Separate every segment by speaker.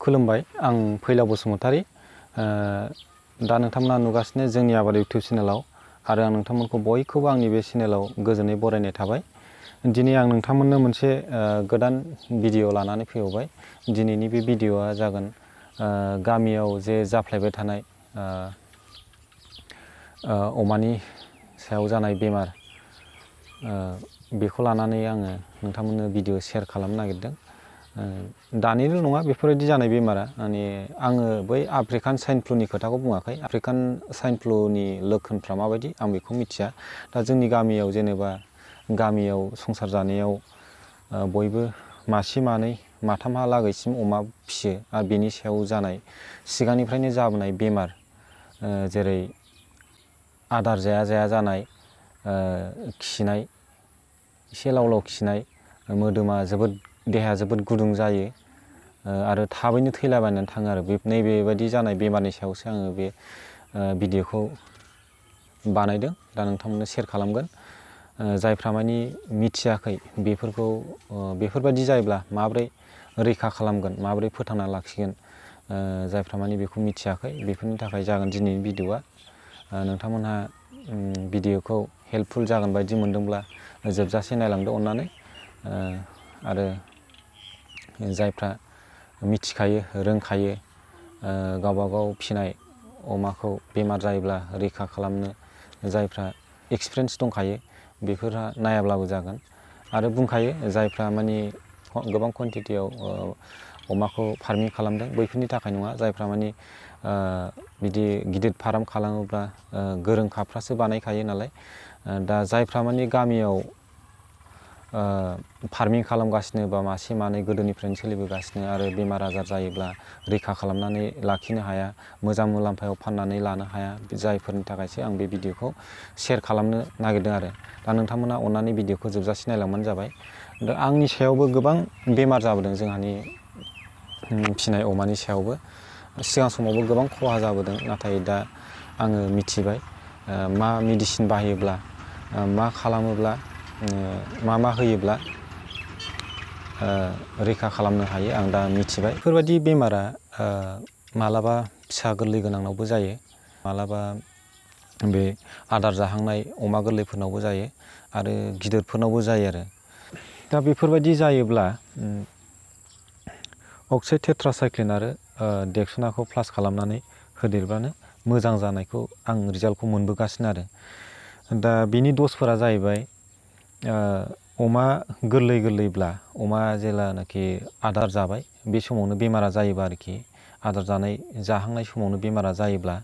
Speaker 1: खुलुमबाय आं फैलाव बसुमतारी दा नोंथांमोना नुगासिनो जोंनि आबाद इउटिउब चेनेलाव आरो आं नोंथांमोनखौ बयखौबो आंनि बे चेनेलाव गोजोनै बरायनाय थाबाय। दिनै आं नोंथांमोननो मोनसे गोदान भिडिअ लानानै फैबावबाय। दिनैनि बे भिडिअआ जागोन गामियाव जे जाफ्लेबाय थानाय अमानि सायाव जानाय बेमार बेखौ लानानै आङो नोंथांमोननो भिडिअ शेयार खालामनो नागिरदों। दानिल' नङा बेफोरबायदि जानाय बेमारा माने आङो बै आफ्रिकान स्वाइन फ्लुनि खोथाखौ बुङाखै। आफ्रिकान स्वाइन फ्लुनि लक्षणफ्रा माबायदि आं बेखौ मिथिया। दा जोंनि गामियाव जेनेबा गामियाव संसार जानायाव बयबो मासे मानै माथामहालागैसिम अमा फिसियो आरो बेनि सायाव जानाय सिगांनिफ्रायनो जाबोनाय बेमार जेरै आदार जाया जाया जानाय, खिनाय, एसे लाव लाव खिनाय, मोदोमा देहाया जोबोद गुदुं जायो आरो थाबैनो थैलाबायनानै थाङो आरो नैबेबायदि जानाय बेमारनि सायावसो आङो बे भिडिअखौ बानायदों। दा नोंथांमोननो शेयार खालामगोन। जायफ्रा मानि मिथियाखै बेफोरबायदि जायोब्ला माब्रै रैखा खालामगोन, माब्रै फोथांना लाखिगोन, जायफ्रा मानि बेखौ मिथियाखै बेफोरनि थाखाय जागोन दिनैनि भिडिअआ। नोंथांमोनहा भिडिअखौ हेल्पफुल जागोन बायदि मोनदोंब्ला जोबजासे नायलांदो अननानै। आरो जायफ्रा मिथिखायो रोंखायो गावबागाव फिनाय अमाखौ बेमार जायोब्ला रैखा खालामनो जायफ्रा एक्सपिरियेन्स दंखायो बेफोरहा नायाब्लाबो जागोन। आरो बुंखायो जायफ्रा मानि गोबां कुवान्टिटियाव अमाखौ फार्मिं खालामदों बैफोरनि थाखाय नङा। जायफ्रा मानि बिदि गिदिर फार्म खालामोब्ला गोरोंखाफ्रासो बानायखायो नालाय। दा जायफ्रा मानि गामियाव फार्मिं खालामगासिनो बा मासे मानै गोदोनिफ्रायनो सोलिबोगासिनो आरो बेमार आजार जायोब्ला रैखा खालामनानै लाखिनो हाया, मोजां मुलाम्फायाव फाननानै लानो हाया, जायफोरनि थाखायसो आं बे भिडिअखौ शेयार खालामनो नागिरदों आरो। दा नोंथांमोना अननानै भिडिअखौ जोबजासे नायलांबानो जाबाय। दा आंनि सायावबो गोबां बेमार जाबोदों, जोंहानि फिनाय अमानि सायावबो सिगां समावबो गोबां खहा जाबोदों। नाथाय दा आङो मिथिबाय मा मेडिसिन बाहायोब्ला, मा खालामोब्ला, मा होयोब्ला रैखा खालामनो हायो आं दा मिथिबाय। बेफोरबायदि बेमारा मालाबा फिसा गोरलै गोनांनावबो जायो, मालाबा बे आदार जाहांनाय अमा गोरलैफोरनावबो जायो आरो गिदिरफोरनावबो जायो आरो। दा बेफोरबायदि जायोब्ला अक्सि टेट्रासाइक्लिन आरो डेक्सनाखौ प्लास खालामनानै होदेरबानो मोजां जानायखौ आं रिजाल्टखौ मोनबोगासिनो आरो। दा बिनि दसफोरा जाहैबाय अमा गोरलैब्ला, अमा जेलानाखि आदार जाबाय बे समावनो बेमारा जायोबा आरोखि, आदार जाहांनाय समावनो बेमारा जायोब्ला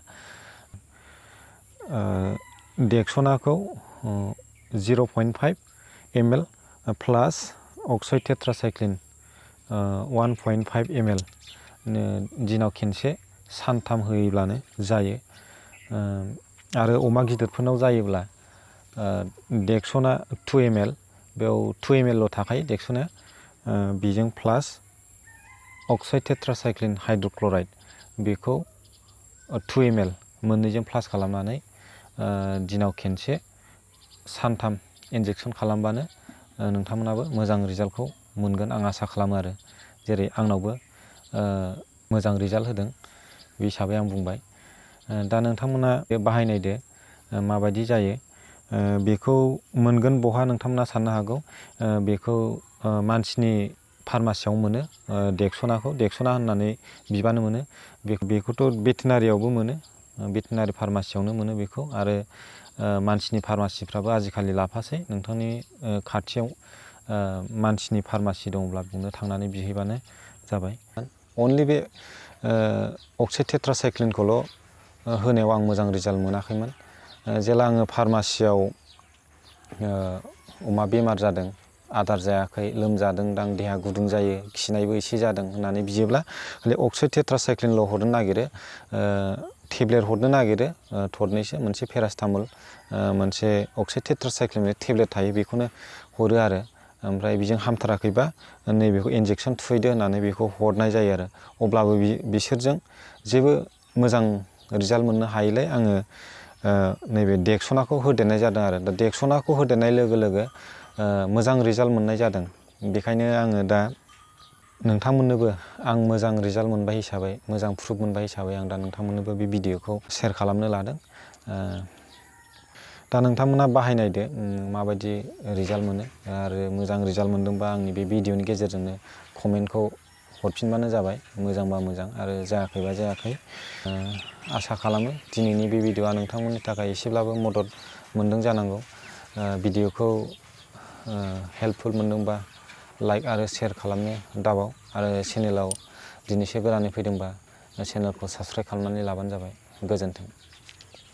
Speaker 1: डेक्सनाखौ 0.5 ml प्लास अक्सि टेट्रासाइक्लिन 1.5 ml दिनाव खेनसे सानथाम होयोब्लानो जायो। आरो अमा गिदिरफोरनाव जायोब्ला डेक्सना 2 ml, बेयाव 2 ml ल' थाखायो डेक्सना, बेजों प्लास अक्सि टेट्रासाइक्लिन हाइड्र'क्लराइड बेखौ 2 ml मोननैजों प्लास खालामनानै दिनाव खेनसे सानथाम इन्जेक्सन खालामबानो नोंथांमोनाबो मोजां रिजाल्टखौ मोनगोन आं आसा खालामो आरो। जेरै आंनावबो मोजां रिजाल्ट होदों बे हिसाबै आं बुंबाय। दा नोंथांमोना बे बाहायनायदो माबायदि जायो बेखौ मोनगोन बहा नोंथांमोना साननो हागौ। बेखौ मानसिनि फार्मासियाव मोनो, डेक्सना होननानै बिबानो मोनो। बेखौथ' भेटेनारियावबो मोनो, भेटेनारि फार्मासियावनो मोनो बेखौ। आरो मानसिनि फार्मासिफ्राबो आजिखालि लाफासै। नोंथांनि खाथियाव मानसिनि फार्मासि दंब्ला बेयावनो थांनानै बिहैबानो जाबाय। अनलि बे अक्सि टेट्रासाइक्लिनखौल' होनायाव आं मोजां रिजाल्ट मोनाखैमोन। जेला आङो फार्मासियाव अमा बेमार जादों, आदार जायाखै, लोमजादों दां, देहा गुदुं जायो, खिनायबो एसे जादों होननानै बियोब्ला खालि अक्सि टेट्रासाइक्लिनल' हरनो नागिरो, टेब्लेट हरनो नागिरो थरनैसो, मोनसे पेरासटामल, मोनसे अक्सि टेट्रासाइक्लिन टेब्लेट थायो बेखौनो हरो आरो। ओमफ्राय बेजों हामथाराखैबा नैबेखौ इन्जेक्सन थुहैदो होननानै बेखौ हरनाय जायो आरो। अब्लाबो बिसोरजों जेबो मोजां रिजाल्ट मोननो हायैलाय आङो नैबे डेक्सनाखौ होदेरनाय जादों आरो। दा डेक्सनाखौ होदेरनाय लोगो लोगो मोजां रिजाल्ट मोननाय जादों। बेखायनो आङो दा नोंथांमोननोबो आं मोजां रिजाल्ट मोनबाय हिसाबै मोजां प्रुफ मोनबाय हिसाबै आं दा नोंथांमोननोबो बे भिडिअखौ शेयार खालामनो लादों। दा नोंथांमोना बाहायनायदो माबायदि रिजाल्ट मोनो आरो मोजां रिजाल्ट मोनदोंबा आंनि बे भिडिअनि गेजेरजोंनो कमेन्टखौ हरफिनबानो जाबाय, मोजांबा मोजां आरो जायाखैबा जायाखै। आसा खालामो दिनैनि बे भिडिअआ नोंथांमोननि थाखाय एसेब्लाबो मदद मोनदों जानांगौ। भिडिअखौ हेल्पफुल मोनदोंबा लाइक आरो शेयार खालामनो दाबाव आरो चेनेलाव दिनैसो गोदानै फैदोंबा चेनेलखौ साबस्क्राइब खालामनानै लाबानो जाबाय। गोजोन्थों।